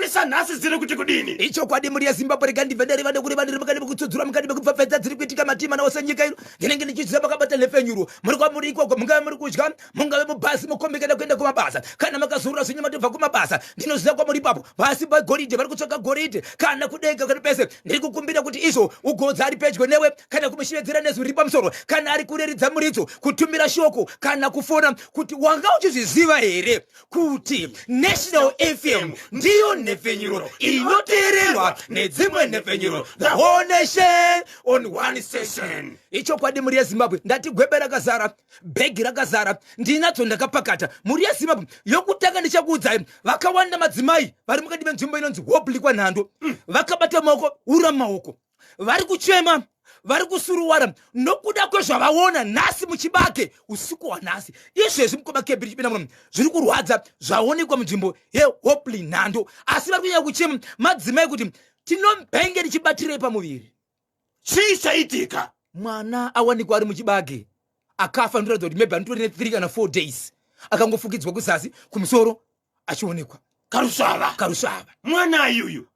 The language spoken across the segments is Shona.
Mapurisa nhasi dziri kuti kudini? Ichokwadi mhuri yeZimbabwe, rega ndibve ndareva nekureva ndiri mukati mekutsudzura, mukati mekupfapfaidza dziri kuitika matima naose nyika ino. Ndinenge ndichiziva makabata nhepfenyuro, muri kwamuri ikoko, mungave muri kudya, mungave mubhazi, mukombi kana kuenda kumabasa, kana makazorora zvenyu matobva kumabasa, ndinoziva kwamuri ipapo. Pasi pagoridhe vari kutsvaga goridhe, kana kudenga kana pese. Ndiri kukumbira kuti izvo ugodza ari pedyo newe, kana kumushevedzera nezwi riri pamusoro, kana ari kureridza muridzo, kutumira shoko kana kufona, kuti wanga uchizviziva here kuti National FM ndiyo nhepfenyuro inoteererwa nedzimwe nhepfenyuro, the whole nation on one station. Ichokwadi mhuri yeZimbabwe, ndati gwebe rakazara, bhegi rakazara, ndinadzo ndakapakata. Mhuri yeZimbabwe, yokutanga ndichakuudzai, vakawanda madzimai vari mukati menzvimbo inonzi Hopley kwaNhando vakabata maoko ura maoko, vari kuchema, vari kusuruwara nokuda kwezvavaona nhasi muchibage usiku hwanhasi. Izvezvi mukoma Kebiri chipinda muno, zviri kurwadza zvaonekwa munzvimbo yeHopley Nhando. Asi vari kunyanya kuchema madzimai kuti tinombenge tichibatirei pamuviri. Chii chaitika? Mwana awanikwa ari muchibage akafa, ndoratidza kuti maybe anotori ne3 kana 4 days akangofukidzwa kuzasi, kumusoro achionekwa. Karusvava. Karusvava. Mwana uyuyu.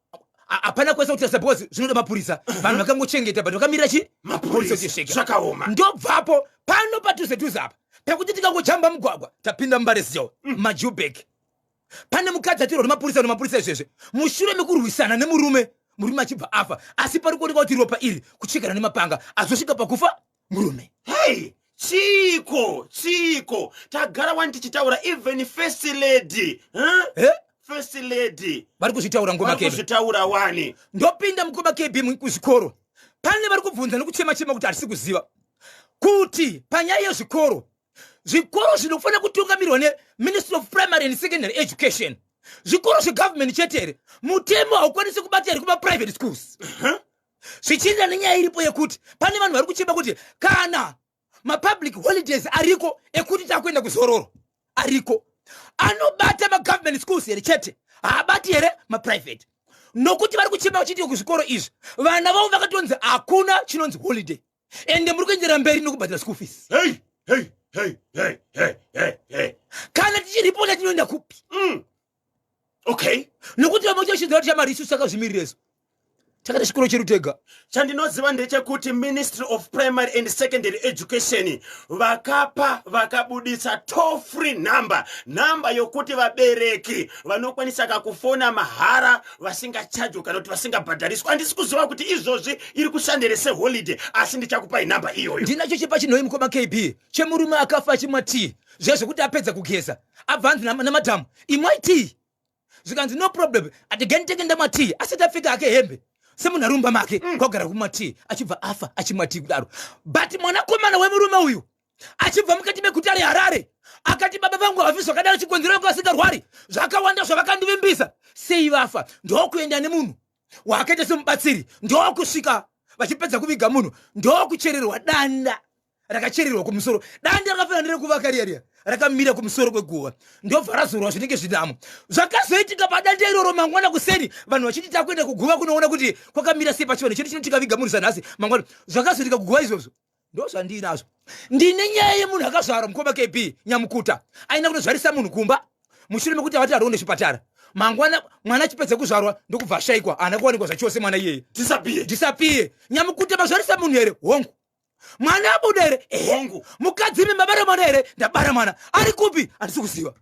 Hapana kwese kuti because zvinoda mapurisa. Vanhu vakangochengeta, but vakamirira chi mapurisa kuti svike. Zvakaoma. Ndobvapo pano padhuze dhuze apa pekuti tikangojamba mugwagwa tapinda muBaresiyo, maJubek, pane mukadzi atirwa nemapurisa nemapurisa izvezvi mushure mekurwisana nemurume, murume achibva afa. Asi pari kuonekwa kuti ropa iri kuchekana nemapanga azosvika pakufa murume. Hei, chiiko, chiiko? Tagara wani tichitaura, even First Lady, huh? Eh? First Lady vari kuzvitaura ngoma vari Kebe. Kuzvitaura wani. Ndopinda mukoma KB kuzvikoro, pane vari kubvunza nekuchema chema kuti hatisi kuziva kuti panyaya yezvikoro, zvikoro zvinofanira kutungamirwa neMinistry of Primary and Secondary Education, zvikoro zvegovernment chete here? Mutemo haukwanisi kubata here kumaprivate schools? Zvichienda nenyaya iripo yekuti pane vanhu vari kuchema kuti kana mapublic holidays ariko ekuti takuenda kuzororo ariko, anobata magovernment schools here chete, haabati here maprivate? Nokuti vari kuchema vachiti kuzvikoro izvi vana vavo vakatonzi hakuna chinonzi holiday, ende muri kuenderera mberi nokubhadhara school fees. Hey, hey, hey, hey, hey, hey, hey. Kana tichiripota tinoenda kupi? Okay. Nokuti vamwe vachiziva kuti chamari isusu takazvimirira isu, takaita chikoro chedu tega. Chandinoziva ndechekuti Ministry of Primary and Secondary Education vakapa, vakabuditsa toll free number, nhamba yokuti vabereki vanokwanisa kakufona mahara vasingachajwa kana kuti vasingabhadhariswa. Handisi kuziva kuti izvozvi iri kushandere seholiday, asi ndichakupai nhamba iyoyo. Ndinacho chepachinhoi, mukoma KB, chemurume akafa achimwa tii zviya zvekuti apedza kugeza, abva anzi namadhamu, "Imwai tii." Zvikanzi, "No problem, atigeni tenge ndamwa tii." Asati apfeka hake hembe semunhu ari mumba make, kwagara kumwa tii, achibva afa achimwa tii kudaro. But mwanakomana wemurume uyu achibva mukati meguta reHarare akati, "Baba vangu havafi zvakadaro, chikonzero vangu vasingarwari zvakawanda zvavakandivimbisa, sei vafa?" Ndokuenda nemunhu waakaita semubatsiri, ndokusvika vachipedza kuviga munhu, ndokuchererwa danda rakachererwa kumusoro. Danda rakafanana nerekuvaka riya riya, rakamira kumusoro kweguva, ndobva razorwa zvinenge zvinamo. Zvakazoitika padanda iroro mangwana kuseni, vanhu vachiti takuenda kuguva kunoona kuti kwakamira sei, pachivanhu chedu chino tikaviga munhu sanhasi, mangwana zvakazoitika kuguva izvozvo ndo zvandinazvo. Ndine nyaya yemunhu akazvarwa, mukoma KB, nyamukuta aina kunozvarisa munhu kumba mushure mekuti avati aronde chipatara. Mangwana mwana achipedza kuzvarwa ndokubva ashaikwa, haana kuwanikwa zvachose mwana iyeye. Disappear. Disappear. Nyamukuta, mazvarisa munhu here? Hongu. Mwana abuda here? Ehe. Hongu. Mukadzi imi, mabara mwana here? Ndabara mwana. Ari kupi? Handisi kuziva.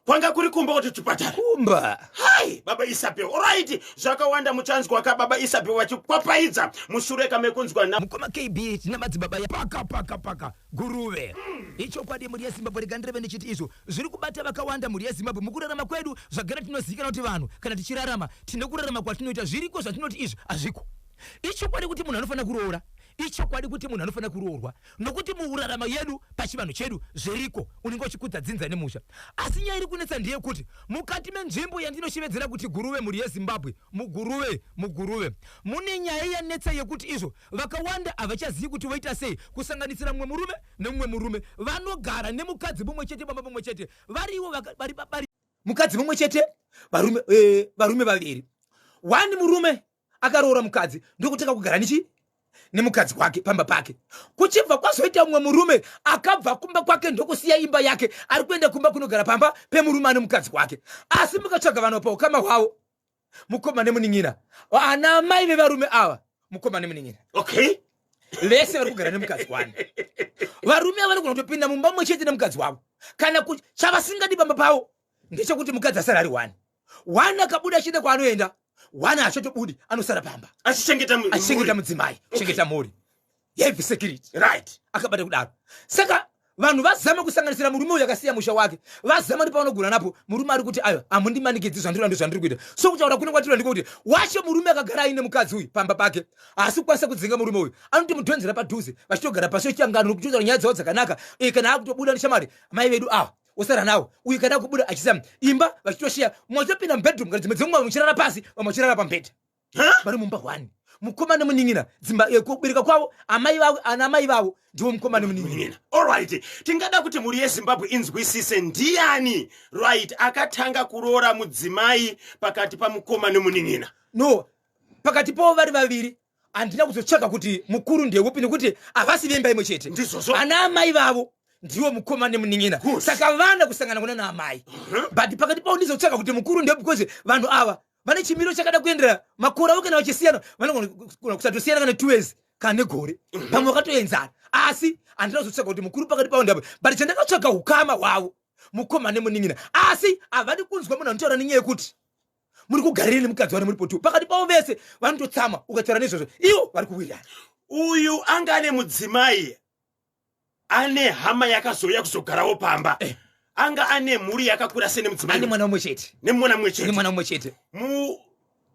Kwanga kuri kumba kuti chipatara? Kumba. Hai, baba Isabel. Alright, zvakawanda muchanzwa ka baba Isabel vachikwapaidza mushure kamekunzwa na Mukoma KB, tina madzibaba ya paka paka paka Guruve. Ichokwadi mhuri yeZimbabwe, rega ndireve ndichiti izvo zviri kubata vakawanda mhuri yeZimbabwe mukurarama kwedu. Zvagara tinozivikanwa kuti vanhu kana tichirarama tine kurarama kwatinoita, zviriko zvatinoti izvi hazviko. Ichokwadi kuti munhu anofanira kuroora, ichokwadi kuti munhu anofanira kuroorwa, nokuti muurarama yedu pachivanhu chedu zviriko, unenge uchikudza dzinza nemusha. Asi nyaya iri kunetsa ndeyekuti mukati menzvimbo yandinoshevedzera kuti Guruve, mhuri yeZimbabwe, muGuruve, muGuruve mune nyaya yanetsa yekuti izvo vakawanda havachazivi kuti voita sei, kusanganisira mumwe murume nemumwe murume vanogara nemukadzi mumwe chete baba mumwe chete, variwo vari mukadzi mumwe chete, varume varume vaviri. One murume akaroora mukadzi, ndokutanga kugara nechi nemukadzi wake pamba pake. Kuchibva kwazoita mumwe murume akabva kumba kwake, ndokusiya imba yake, ari kuenda kumba kunogara pamba pemurume ane mukadzi wake. Asi mukatsvaga vanhu paukama hwavo. Mukoma nemunin'ina, ana mai vevarume ava, mukoma nemunin'ina. Vese vari kugara nemukadzi wani. Varume ava vanogona kutopinda mumba mumwe chete nemukadzi wavo. Kana chavasingadi pamba pavo ndechekuti mukadzi asara ari one. One akabuda achienda kwaanoenda, one haachatobudi, anosara pamba achichengeta achichengeta mudzimai, kuchengeta mhuri. Heavy security. Akabata kudaro. Saka vanhu vazama kusanganisira murume uyu akasiya musha wake, vazama nepavanogona napo. Murume ari kuti, "Ayo, hamundimanikidzi, zvandiri ndo zvandiri kuita." So kutaura kune kwatiri ndiko kuti wacho murume akagara aine mukadzi uyu pamba pake, haasi kukwanisa kudzinga murume uyu. Anotomudhonzera padhuze, vachitogara pasi vechitangano nokutotaura nyaya dzavo dzakanaka. Kana akutobuda neshamwari, mai vedu ava osara nawo uyu, kana akubuda achisa imba, vachitoshiya mumwe achitopinda mubedroom, kana dzimwe dzenguva vamwe vachirara pasi, vamwe vachirara pamubhedha. Vari mumba one, mukoma nemunin'ina. Dzimba kubereka kwavo, amai vavo, ana mai vavo ndivo mukoma nemunin'ina. Alright, tingada kuti mhuri yeZimbabwe inzwisise, ndiani, right, akatanga kuroora mudzimai pakati pamukoma nemunin'ina? No, pakati pavo vari vaviri handina kuzotsvaka kuti mukuru ndeupi, nekuti havasi vemba imwe chete. Ndizvozvo. Ana amai vavo ndiwo mukoma nemunin'ina. Saka vana kusangana kuna naamai, but pakati pavo ndizotsvaka kuti mukuru ndeupi, because vanhu ava vane chimiro chakada kuenderana. Makore avo kana vachisiyana, vanogona kusatosiyana kana 2 years kana negore, pamwe vakatoenzana. Asi handina kuzotsvaka kuti mukuru pakati pavo ndeupi, but chandakatsvaga ukama hwavo, mukoma nemunin'ina. Asi havadi kunzwa munhu anotaura nenyaya yekuti muri kugarire nemukadzi wani muri potu. Pakati pavo vese vanototsamwa ukataura nezvozvo, ivo vari kuwirirana. Uyu anga ane mudzimai, ane hama yakazouya kuzogarawo pamba. Anga ane mhuri yakakura sei nemudzimai? Ane mwana mumwe chete. Nemwana mumwe chete. Nemwana mumwe chete.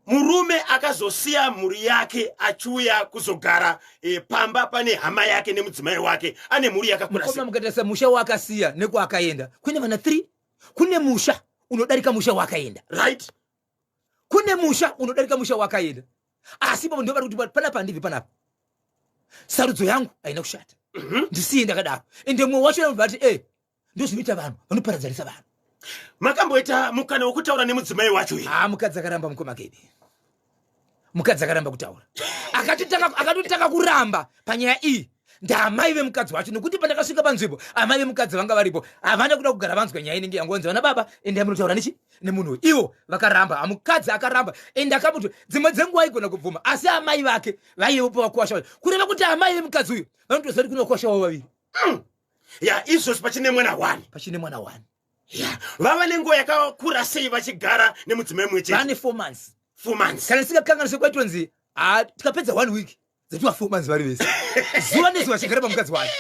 Murume akazosiya mhuri yake achiuya kuzogara pamba pane hama yake nemudzimai wake, ane mhuri yakakura sei? Mukoma, mukatarisa musha waakasiya nekwaakaenda, kune vana 3. Kune musha unodarika musha waakaenda. Kune musha unodarika musha waakaenda. Asi ipapo ndo vari kuti, "Panapa handibvi panapa, sarudzo yangu haina kushata, ndisiye ndakadaro." Ende mumwe wacho anobva ati, "E, ndo zvinoita vanhu vanoparadzanisa vanhu." Makamboita mukana wekutaura nemudzimai wacho here? Ha, mukadzi akaramba, mukoma KB. Mukadzi akaramba kutaura. Akatotanga kuramba panyaya iyi ndaamai vemukadzi wacho, nekuti pandakasvika panzvimbo amai vemukadzi vanga varipo. Havana kuda kugara vanzwa nyaya inenge yangonzi, "Vana baba, endai munotaura nechi nemunhu uyu." Ivo vakaramba, hamukadzi akaramba. Ende akamuti dzimwe dzenguva aigona kubvuma, asi amai vake vaivepo pavakuwasha vacho, kureva kuti amai vemukadzi uyu vanotoziva kuti kune vakuwasha vavo vaviri. Ya, izvozvi pachine mwana one. Pachine mwana one. Ya, vava nenguva yakakura sei vachigara nemudzimai mumwe chete? Vane 4 months. 4 months. Kana ndisingakanganise, kwaitonzi ha, tikapedza one week dzatiwa 4 months vari vese, zuva nezuva vachigara pamukadzi wayo.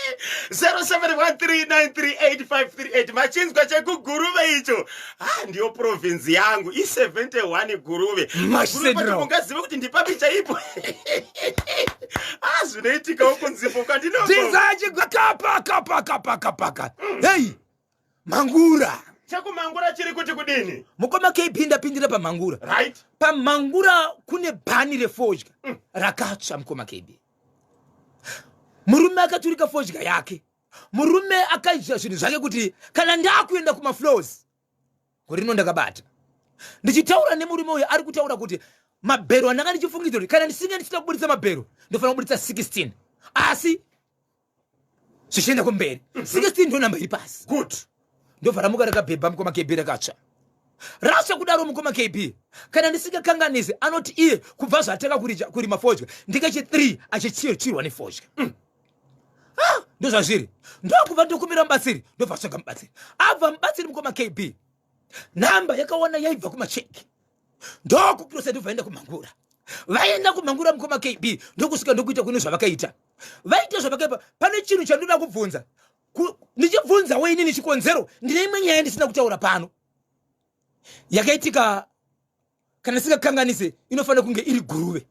0713938538. Machinzwa chekuGuruve icho? Ah, ndiyo province yangu, i71 Guruve. Mash Guruve pacho Central. Mungazive kuti ndipapi chaipo? Ah, zvinoitikawo kunzvimbo kwandinobva. Dzizachikapakapakapakapaka. Hei, Mhangura. Chekumhangura chiri kuti kudini? Mukoma KB, ndapindira paMhangura. Pamhangura kune bhani refodya rakatsva, mukoma KB. Murume akaturika fodya yake. Murume akaita zvinhu zvake kuti kana ndakuenda kumafloors gore rino, ndakabata ndichitaura nemurume uyu, ari kutaura kuti mabhero andanga ndichifungidzira kuti kana ndisinge ndisina kubudisa mabhero, ndofanira kubudisa 16, asi zvichienda kumberi 16 ndo namba iri pasi. Ndobva ramuka rakabhebha, mukoma KB, rakatsva. Ratsva kudaro, mukoma KB, kana ndisingakanganisi, anoti iye kubva zvatanga kurima fodya ndikechi 3 achichirwa nefodya. Ah, ndozvazviri. Ndokubva ndokumbira mubatsiri, ndobva atsvaga mubatsiri. Abva mubatsiri, mukoma KB, nhamba yakawana yaibva kumacheki, ndokukirosa, ndobva vaenda kuMhangura. Vaenda kuMhangura, mukoma KB, ndokusvika ndokuita kune zvavakaita. Vaita zvavakaipa. Pane chinhu chandoda kubvunza. Ndichibvunzawo inini chikonzero, ndine imwe nyaya ndisina kutaura pano yakaitika. Kana ndisingakanganise, inofanira kunge iri Guruve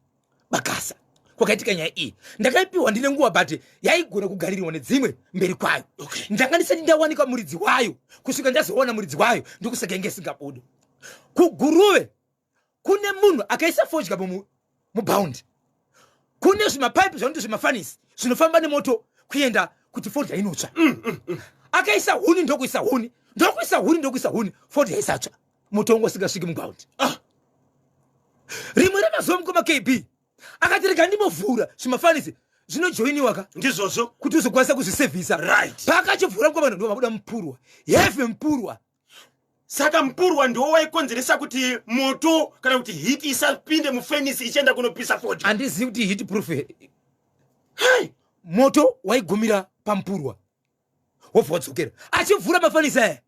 Bakasa kwakaitika nyaya iyi. Ndakaipiwa ndine nguva, but yaigona kugarirwa nedzimwe mberi kwayo. Ndanga ndisati ndawanika muridzi wayo. Kusvika ndazowana muridzi wayo, ndokusaka inge isingabudi. KuGuruve kune munhu akaisa fodya mubhaundi. Kune zvimapaipi zvanoti zvimafanisi zvinofamba nemoto kuenda kuti fodya inotsva. Akaisa huni, ndokuisa huni, ndokuisa huni, ndokuisa huni, fodya isatsva, moto wangu usingasviki mugaundi. Ah. Rimwe remazuva, mukoma KB, akati rega ndimbovhura zvimafanisi zvinojoiniwa ka. Ndizvozvo. Kuti uzokwanisa kuzvisevhisa. Paakachivhura, mukoma, ndo mabuda mupurwa, heavy mupurwa. Saka mupurwa ndiwo waikonzeresa kuti moto kana kuti hiti isapinde mufenisi ichienda kunopisa fodya. Handizivi kuti hit proof. Hai, moto waigumira pamupurwa wobva wadzokera achivhura mafanisi aya,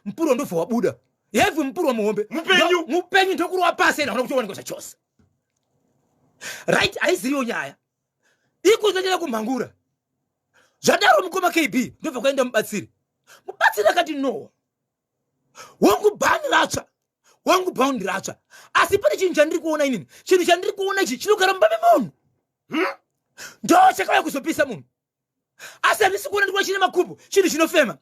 mupurwa ndobva wabuda heavy, mupurwa muhombe. Mupenyu. Mupenyu, ndokurova pasi ena hauna kutowanikwa zvachose. Right, haiziriyo nyaya ikuzochera kumhangura. Zvadaro, mukoma KB, ndobva kwaenda mubatsiri. Mubatsiri akati, "No, wangu bhani ratsva, wangu bhaundi ratsva, asi pane chinhu chandiri kuona inini. Chinhu chandiri kuona ichi chinogara mumba memunhu. Ndo chakauya kuzopisa munhu, asi handisi kuona. Ndikuona chine makumbo, chinhu chinofema,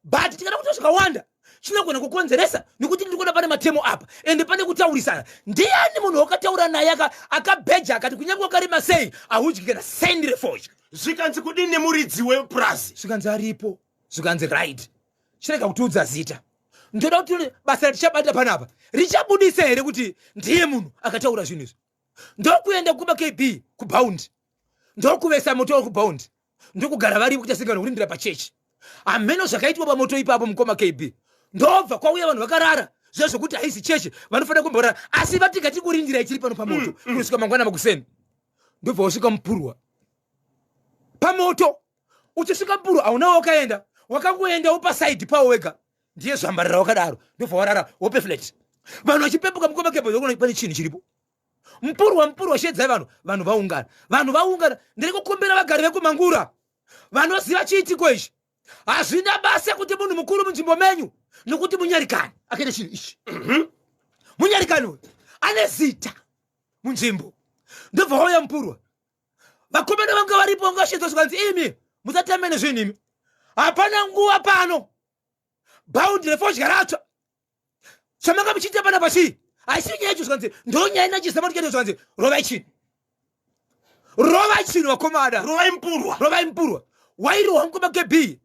but tikada kuita zvakawanda chinogona kukonzeresa, nekuti ndiri kuona pane matemo apa, ende pane kutaurisana. Ndiani munhu wakataura naye akabheja akati kunyange wakarima sei haudyi kana sendi refodya?" Zvikanzi kudini nemuridzi wepurazi? Zvikanzi aripo. Zvikanzi, "Right, chirega kutiudza zita. Ndoda kuti basa ratichabata panapa richabudisa here kuti ndiye munhu akataura zvinhu izvi." Ndokuenda kuba KB kubhaundi, ndokuvesa moto wekubhaundi, ndokugara varipo kuita sengano kurindira pachechi. Hameno zvakaitwa pamoto ipapo, mukoma KB. Ndobva kwauya vanhu vakarara zviya zvokuti haisi chechi, vanofanira kumborara, asi vatinga tikurindirai tiri pano pamoto kunosvika mangwana makuseni. Ndobva wasvika mupurwa pamoto. Uchisvika mupurwa hauna wakaenda, wakangoendawo pasaidhi pawo wega, ndiye zvambarira wakadaro, ndobva warara wope flat. Vanhu vachipepuka, mukoma KB, pane chinhu chiripo. Mupurwa, mupurwa, shedzai vanhu. Vanhu vaungana, vanhu vaungana. Ndiri kukumbira vagari vekumangura vanoziva chiitiko ichi, hazvina basa kuti munhu mukuru munzvimbo menyu, nokuti munyarikani akaita chinhu ichi. Munyarikani uyu ane zita munzvimbo. Ndobva wauya mupurwa. Vakomana vanga varipo vanga vashedzwa, zvikanzi, "Imi musatambe nezvinhu imi, hapana nguva pano. Bhaundi refodya ratsva, zvamanga muchiita panapa chii? Haisi nyaya yacho." Zvikanzi, "Ndo nyaya inachizama tichaita." Zvikanzi, "Rovai chinhu, rovai chinhu, vakomana." Rovai mupurwa. Rovai mupurwa. Wairohwa, mukoma KB,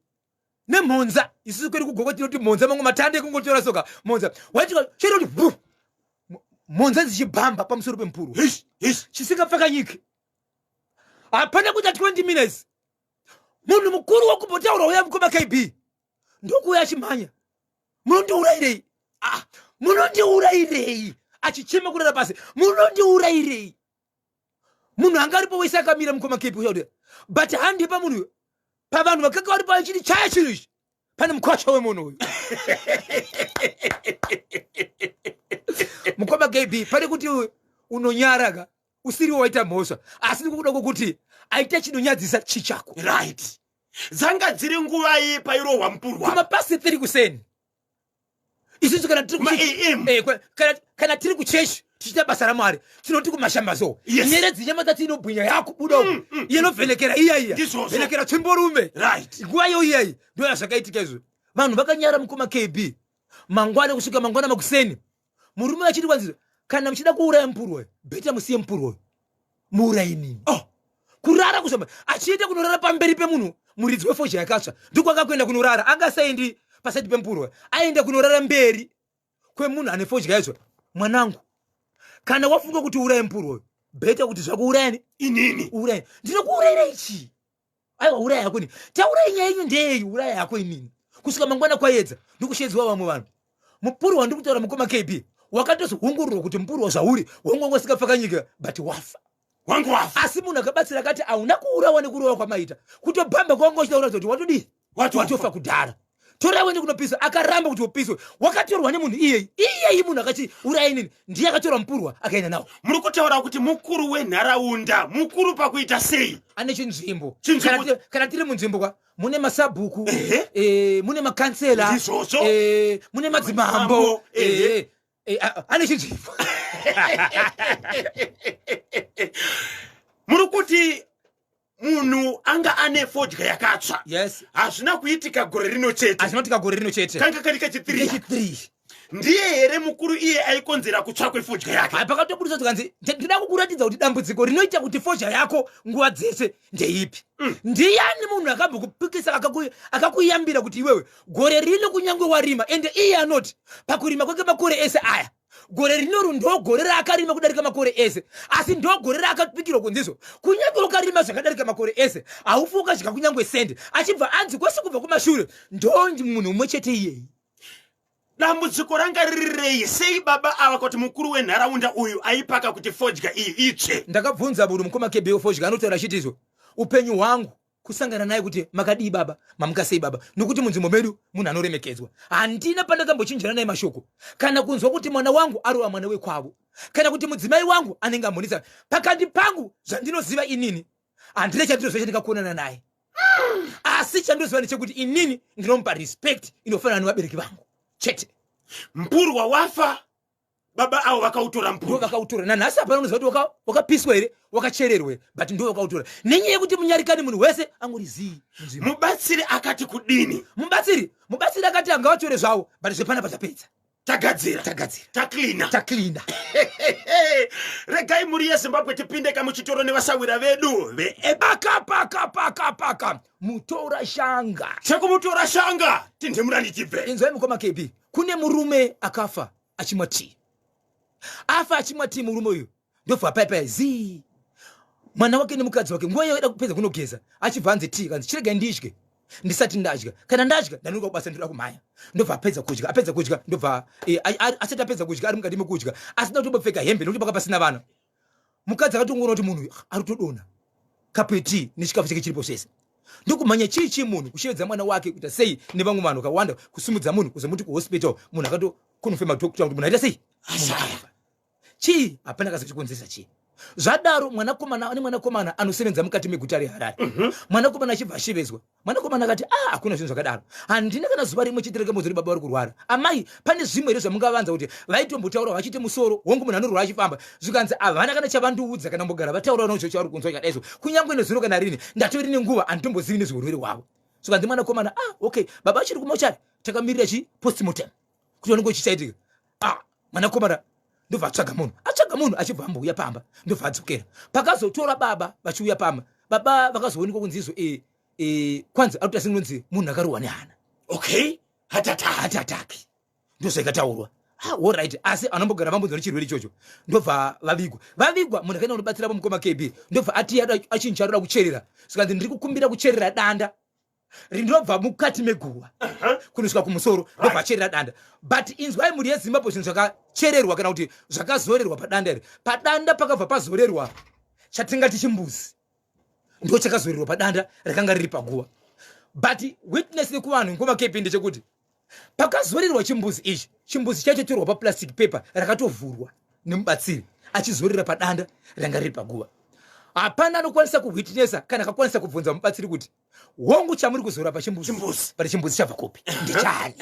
nemhonza. Isusu kwedu kugoko tinoti mhonza mamwe matanda ekungotora soka. Mhonza waitika chero kuti bhu, mhonza dzichibhamba pamusoro pemupurwa. Hish, hish. Chisingapfakanyiki. Hapana kuita 20 minutes, munhu mukuru wakumbotaura uya, mukoma KB, ndokuuya achimhanya, "Munondiurayirei? Ah, munondiurayirei?" Achichema kurara pasi, "Munondiurayirei?" Munhu anga aripo wese akamira, mukoma KB, uya, but handi pamunhu, pavanhu vakanga varipo achiti, "Chaya chinhu ichi, pane mukwasha wemunhu uyu." Mukoma KB, pane kuti unonyara ka usiriwo waita mhosva, asi ndikukuda kwokuti aita chinonyadzisa chichako. Right, dzanga dziri nguvai pairohwa mupurwa? Kumapasi 3 kuseni. Isusu kana tiri Ma AM. Kana tiri kuchechi tichiita basa raMwari, tinoti kumashambazo. Nyeredzi nyamatatu inobwinya yakubuda uku, inovhenekera iya iya. Ndizvozvo. Vhenekera tsvimborume. Nguva iyo iyayi ndo yazvakaitika izvo. Vanhu vakanyara, mukoma KB. Mangwana, kusvika mangwana makuseni, murume achiti kwanzi, "Kana muchida kuuraya mupurwa, better musiye mupurwa, muurayi nini." Oh. Kurara kuzvamba achienda kunorara pamberi pemunhu muridzi wefodya yakatsva. Ndokwanga kuenda kunorara, angasaendi pasaidi pemupurwa, aenda kunorara mberi kwemunhu ane fodya yacho. "Mwanangu, kana wafunga kuti uraye mupurwa uyu, better kuti zvakuurayani." Inini. "Uraya, ndinokuurayira ichi." "Aiwa, uraya yako ini, taurai nyaya yenyu ndeyeyi, uraya yako inini." Kusvika mangwana kwayedza, ndikushedzwa vamwe vanhu. Mupurwa wandiri kutaura, mukoma KB, wakatozoongororwa kuti mupurwa zvauri wangu wanga usingapfakanyika, but wafa. Wangu wafa. Asi munhu akabatsira akati, "Hauna kuurawa nekurova kwamaita, kutobhamba kwanga uchida kuratidza kuti watodii." Watofa. "Watofa kudhara. Torai uende kunopiswa." Akaramba kuti upiswe. Wakatorwa nemunhu iyeyi, iyeyi munhu akati urai inini, ndiye akatorwa mupurwa akaenda nawo. Muri kutaura kuti mukuru wenharaunda, mukuru pakuita sei? Ane chinzvimbo. Chinzvimbo. Kana tiri munzvimbo kwa mune masabhuku, mune makansela, Ndizvozvo. mune madzimambo. Mambo, ehe. Ane chinzvimbo. Muri kuti munhu anga ane fodya yakatsva? Yes. Hazvina kuitika gore rino chete? Hazvinotika gore rino chete. Kanga kari kechithree. Kechithree. Ndiye here mukuru iye aikonzera kutsva kwefodya yake? Hai, pakatobudisa zvikanzi, "Ndinoda kukuratidza kuti dambudziko rinoita kuti fodya yako nguva dzese ndeipi. Ndiyani munhu akambokupikisa, akakuyambira kuti iwewe gore rino kunyange warima?" Ende iye anoti pakurima kwake makore ese aya, gore rinoru ndo gore raakarima kudarika makore ese, asi ndo gore raakapikirwa kunzizo kunyange ukarima zvakadarika makore ese haufi ukadya kunyange sende. Achibva anzi kwese kubva kumashure ndo munhu umwe chete iyeyi. Dambudziko ranga riri rei? Sei baba ava kuti mukuru wenharaunda uyu aipaka kuti fodya iyi itsve? Ndakabvunza munhu mukoma KB wefodya anotaura achiti izvo upenyu hwangu kusangana naye kuti makadii baba, mamuka sei baba, nokuti munzvimbo medu munhu anoremekedzwa. Handina pandakambochinjana naye mashoko kana kunzwa kuti mwana wangu arova mwana wekwavo kana kuti mudzimai wangu anenge ambonetsa pakati pangu. Zvandinoziva inini handina chandinoziva chandingakonana naye, asi chandinoziva ndechekuti inini ndinomupa respect inofanana nevabereki vangu chete. Mpurwa wafa, baba avo vakautora. Ndo mpurwa vakautora. Nanhasi hapana unoziva kuti wakapiswa here, wakachererwa here, but ndo vakautora nenyaya yekuti munyarikani munhu wese angori zii munzvimbo. Mubatsiri akati kudini? Mubatsiri akati angavatore zvavo, but zvepanapa tapedza. Tagadzira. Tagadzira. Taklina. Taklina. Regai mhuri yeZimbabwe tipinde kamuchitoro nevasawira vedu ve Paka paka paka paka mutora shanga. Chekumutora shanga tindimurani tibve. Inzwai mukoma KB, kune murume akafa achimwa tii. Afa achimwa tii murume uyu, ndobva paipai zii. Mwana wake nemukadzi wake nguva yaida kupedza kunogeza, achibva anzi tii, kanzi chiregai ndidye ndisati ndadya, kana ndadya ndanonoka kubasa, ndoda kumhanya. Ndobva apedza kudya, apedza kudya ndobva asati apedza kudya, ari mukati mekudya, asina kutombopfeka hembe nekuti paka pasina vana. Mukadzi akatongoona kuti munhu uyu ari kutodonha kapu yetii nechikafu chake chiripo zvese, ndokumhanya chii chii munhu kushevedza mwana wake kuita sei nevamwe vanhu vakawanda kusimudza munhu kuzomuti kuhospital. Munhu akatokonfema doctor kuti munhu aita sei? Munhu akafa. Chii? Hapana kazochikonzeresa chii. Zvadaro mwanakomana ane mwanakomana anosevenza mukati meguta reHarare. Mwanakomana achibva ashevedzwa. Mwanakomana akati, "A, hakuna zvinhu zvakadaro, handina kana zuva rimwe chete rakambonzwa kuti baba vari kurwara. Amai, pane zvimwe here zvamungavanza kuti vaitombotaura vachiti musoro? Hongu, munhu anorwara achifamba." Zvikanzi havana kana chavandiudza kana kumbogara vataura nacho chavari kunzwa chakadai so, kunyange nezuro kana rini ndatori nenguva handitombozivi nezveurwere hwavo. Zvikanzi mwanakomana, "Ah, okay, baba vachiri kumochari, takamirira chi postmortem kuti vanenge chichaitika." Ah, mwanakomana ndobva atsvaga munhu, atsvaga munhu achibva ambouya pamba, ndobva adzokera. Pakazotora baba vachiuya pamba, baba vakazoonekwa kunzi izvo kwanzi ari kuita sengunonzi munhu akarohwa nehana. Okay, hatata. Heart attack, ndozvaikataurwa. Ah, alright, asi anombogara vambonzwa nechirwere ichocho. Ndobva vavigwa. Vavigwa, munhu akaenda kunobatsira mukoma KB ndobva ati achinhu charoda kucherera. Zvikanzi ndiri kukumbira kucherera danda rinobva mukati meguva kunosvika kumusoro. Ndobva acherera danda, but inzwai mhuri yeZimbabwe, zvinhu zvakachererwa kana kuti zvakazorerwa padanda iri, padanda pakabva pazorerwa chatingati chimbuzi, ndo chakazorerwa padanda rakanga riri paguva. But witness nekuvanhu ngoma KB ndechekuti pakazorerwa chimbuzi ichi, chimbuzi chaitotorwa paplastic paper rakatovhurwa nemubatsiri achizorera padanda ranga riri paguva. Hapana anokwanisa kuwitnessa kana akakwanisa kubvunza mubatsiri kuti hongu, chamuri kuzora pachimbuzi Chimbuzi. but chimbuzi chabva kupi, ndechani?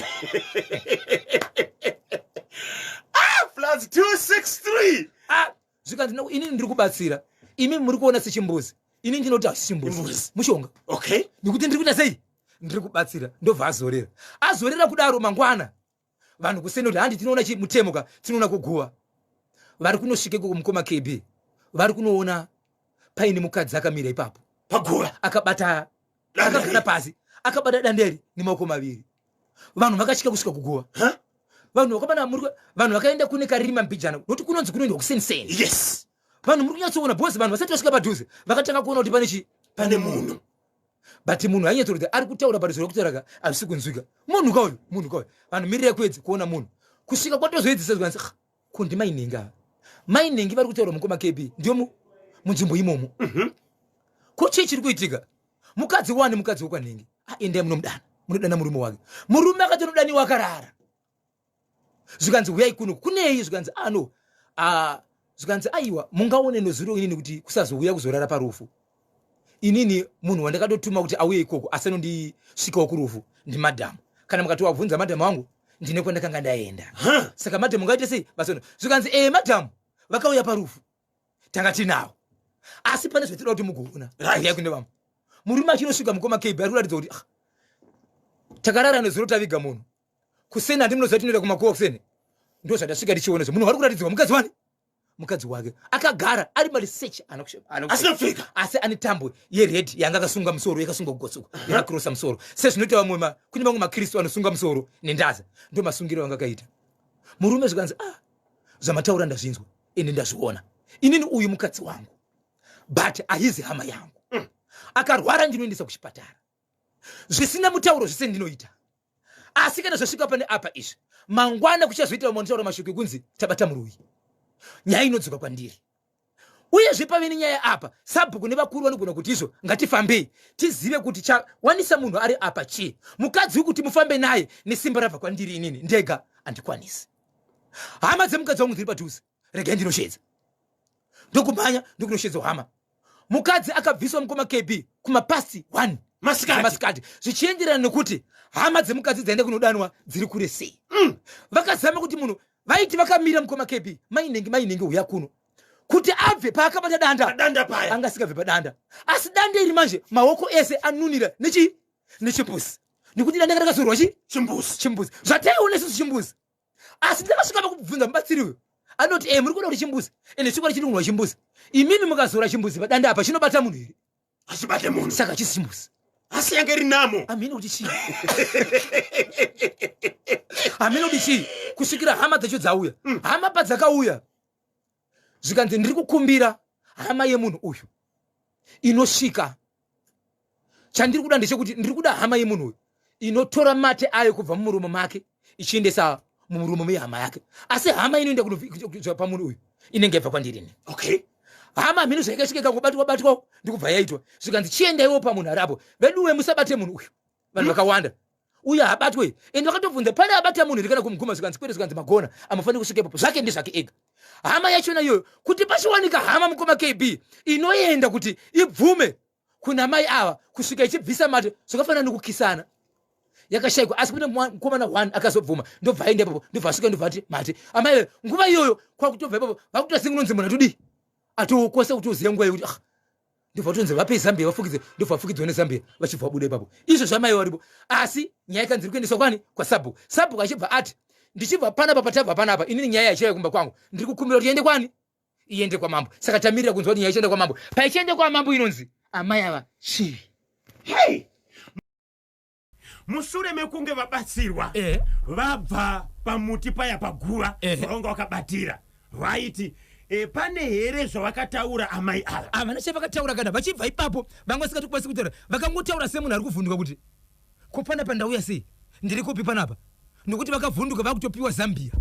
Ah, plus 263. Ah, zvikanzi inini ndiri kubatsira, imi muri kuona sechimbuzi, ini ndinoti hasi chimbuzi. Chimbuzi. Mushonga. Nekuti ndiri kuita sei? Ndiri kubatsira. Ndobva azorera. Azorera kudaro, mangwana vanhu kuseni kuti handi tinoona mutemo ka, tinoona kuguva. Vari kunosvika ikoko mukoma KB, vari kunoona paine mukadzi akamira ipapo paguva akabata Danda. Akagara pasi akabata danderi nemaoko maviri. Vanhu vakasvika kusvika kuguva, Huh? vanhu vakabana vanhu vakaenda kune karima mbijana nokuti kunonzi kunoendwa kuseniseni. Vanhu muri kunyatsoona because vanhu vasati vasvika padhuze vakatanga kuona kuti pane chi pane munhu. But munhu ainyatsokuti ari kutaura, but zviri kutaura ka hazvisi kunzwika. Munhu kauyu, munhu kauyu, vanhu mirira kwedzi kuona munhu kusvika kwatozoedzisa. Zvikanzi, "Ah, ko ndimainengi ava, mainengi vari kutaura mukoma KB ndio munzvimbo imomo. Ko chii chiri kuitika? Mukadzi wani, mukadzi wekwanhingi? Ah, endai munomudana, munodana murume wake." Murume akatonodaniwa akarara. Zvikanzi huyai kuno, kunei? Zvikanzi ano, ah, zvikanzi aiwa, mungaone nozuro inini kuti kusazouya kuzorara parufu. Inini munhu wandakatotuma kuti auye ikoko asi anondisvikawo kurufu ndimadhamu. Kana mukatowabvunza madhamu wangu, ndine kwandakanga ndaenda. Huh? Saka madhamu ungaite sei vasono? Zvikanzi madhamu vakauya parufu, tanga tinawo, asi pane zvatinoda kuti mugoona. Uyai kune vamwe. Murume achinosvika mukoma KB ari kuratidza kuti, "Ah, takarara nezuro, taviga munhu kuseni, handi munoziva tinoenda kumakuwa kuseni, ndo zvandasvika ndichiona zvo." Munhu vari kuratidzwa mukadzi wani, mukadzi wake akagara ari maresearch. Asina kupfeka. Asi ane tambo yered yanga akasunga musoro, yakasunga kugotsuka, yakakrosa musoro sezvinoita vamwe kune vamwe makristu anosunga musoro nendaza, ndo masungiro anga akaita murume. Zvikanzi, "Ah, zvamataura ndazvinzwa ende ndazviona. Inini uyu mukadzi wangu, but haizi hama yangu. Akarwara ndinoendesa kuchipatara, zvisina mutauro zvese ndinoita. Asi kana zvasvika pane apa izvi, mangwana kuchazoita vamwe vanotaura mashoko ekunzi tabata muroyi, nyaya inodzoka kwandiri. Uyezve pave nenyaya apa, sabhuku nevakuru vanogona kuti izvo ngatifambei tizive kuti chawanisa munhu ari apa chii. Mukadzi wekuti mufambe naye nesimba rabva kwandiri inini ndega handikwanisi. Hama dzemukadzi wangu dziri padhuze, regai ndinoshedza. Ndokumhanya ndokunoshedza hama. Mukadzi akabviswa mukoma KB kumapasti 1 masikati, masikati, zvichienderana nekuti hama dzemukadzi dzaenda kunodanwa dziri kure sei. Vakazama kuti munhu vaiti vakamira mukoma KB, mainenge mainenge uya kuno, kuti abve paakabata danda, padanda paya anga asingabve padanda. Asi danda iri manje maoko ese anunira nechi nechimbuzi, nekuti danda rakazorwa chi chimbuzi, chimbuzi zvataiona isusu chimbuzi. Asi ndakasvika pakubvunza mubatsiri uyu, anoti e muri kuda kuti chimbuzi, ende chokwadi chiri kunwa chimbuzi. Imimi mukazora chimbuzi padanda apa chinobata munhu here? Achibate munhu. Saka chisi chimbuzi, asi yange iri namo. Hamene kuti chii, hamene kuti chii, kusvikira hama dzacho dzauya. Hama padzakauya zvikanzi ndiri kukumbira hama yemunhu uyu inosvika. Chandiri kuda ndechekuti ndiri kuda hama yemunhu uyu inotora mate ayo kubva mumuromo make ichiendesa mumuromo mehama yake, asi hama inoenda kuno pamunhu uyu inenge yabva kwandiri. Hama mhino zvaikasvika ikangobatwa batwa ndikubva yaitwa, zvikanzi chiendaiwo pamunhu ariapo. Veduwe, musabate munhu uyu, vanhu vakawanda, uyo habatwe. Ende vakatobvunza pane abata munhu here kana kumuguma, zvikanzi kwete, zvikanzi magona, amufaniri kusvika ipapo, zvake ndezvake ega. Hama yachona iyoyo, kuti pachiwanika hama mukoma KB inoenda kuti ibvume kuna mai ava kusvika ichibvisa mate, zvakafanana nekukisana, yakashayikwa. Asi kune mukomana one akazobvuma, ndobva aenda ipapo, ndobva asvika, ndobva ati mate amai. Nguva iyoyo kwakutobva ipapo vakutosinga unonzi munhu atodii atokwanisa kuti uzive nguva yekuti ah, ndobva tonzi vape zambia vafukidze, ndobva vafukidzwa nezambia vachibva vabuda ipapo. Izvo zvamai varipo, asi nyaya ikanzi iri kuendeswa kwani? Kwasabhuku. Sabhuku achibva ati ndichibva panapa patabva panapa, inini nyaya yachiuya kumba kwangu, ndiri kukumbira kuti iende kwani? Iende kwamambo. Saka tamirira kunzwa kuti nyaya ichienda kwamambo. Paichiende kwamambo inonzi amai ava chii? Hey! Mushure mekunge vabatsirwa vabva pamuti paya paguva vavanga vakabatira, vaiti pane here zvavakataura amai ava? Havana chavakataura kana vachibva ipapo, vanga vasingatokwanisi kutaura. Vakangotaura semunhu ari kuvhunduka kuti ko panapa ndauya sei, ndiri kupi panapa, nokuti vakavhunduka vakutopiwa zambia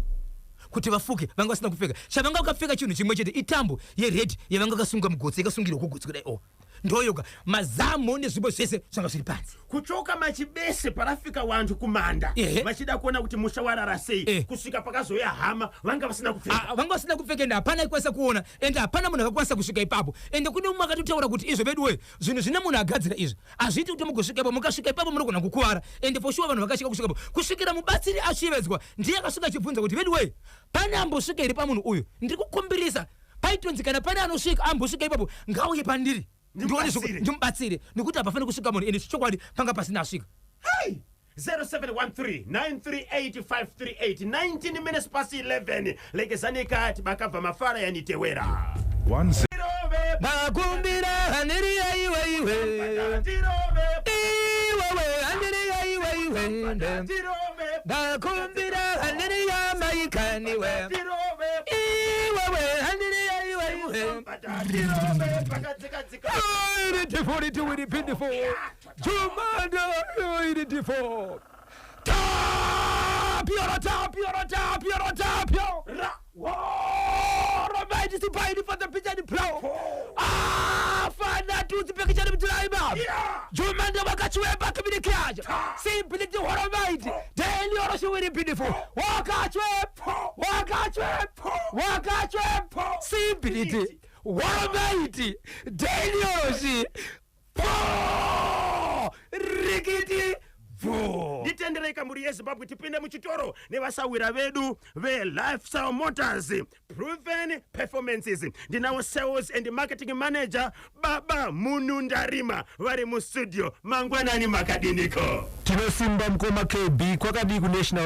kuti vafuke. Vanga vasina kupfeka, chavanga vakapfeka chinhu chimwe chete, itambo yered yavanga vakasunga mugotsi, yakasungirwa kugotsi kudai o ndoyoga. Mazamo nezvimbo zvese zvanga zviri panze. Kuchoka machibese parafika vantu kumanda vachida kuona kuti musha warara sei, kusvika pakazouya hama vanga vasina kupfeka. Ah, vanga vasina kupfeka, ende hapana aikwanisa kuona, ende hapana munhu akakwanisa kusvika ipapo. Ende kune mumwe akatotaura kuti izvo veduwe, zvinhu zvine munhu agadzira izvi, hazviiti kuti mugosvika ipapo, mukasvika ipapo munogona kukuvara. Ende for sure vanhu vakasvika kusvika ipapo kusvikira mubatsiri ashevedzwa, ndiye akasvika achibvunza kuti veduwe, pane ambosvika here pamunhu uyu? Ndiri kukumbirisa. Paitonzi kana pane anosvika ambosvika ipapo ngauye pandiri ndione Ndimubatsire. Ndimubatsire, nekuti hapafaniri kusvika munhu, ende chokwadi panga pasina asvika. Hey! 0713 938 538, 19 minutes past 11. Lekezanika tibakabva mafara yanitewera. One zero. Tirove. Makumbira haniriya iwe iwe. Tirove. Iwewe haniriya iwe iwe. Tirove. Ndakumbira haniriya maikaniwe. Tirove. Iwewe haniriya iwe iwe. Tirove pakadzikadzika. Iri tifo iri pindifo jumanda iri tifo tapio tapio tapio tapio Ra. Romaiti sipaini for the picture plow. Ah, fana tuzi picture mdraiba. Jumanda wakachiweba kibirikiaja. Simply the horomaiti. Daily oroshiwiri beautiful. Wakachwe. Wakachwe. Wakachwe. Simply the horomaiti. Daily oroshi. Po! Rikiti. Bvu. Nditenderei kamuri yeZimbabwe tipinde muchitoro nevasawira vedu veLifestyle Motors Proven Performances. Ndinawo sales and marketing manager baba Munundarima vari mustudio. Mangwanani, makadiniko? Tinosimba mukoma KB, kwakadii kuNational?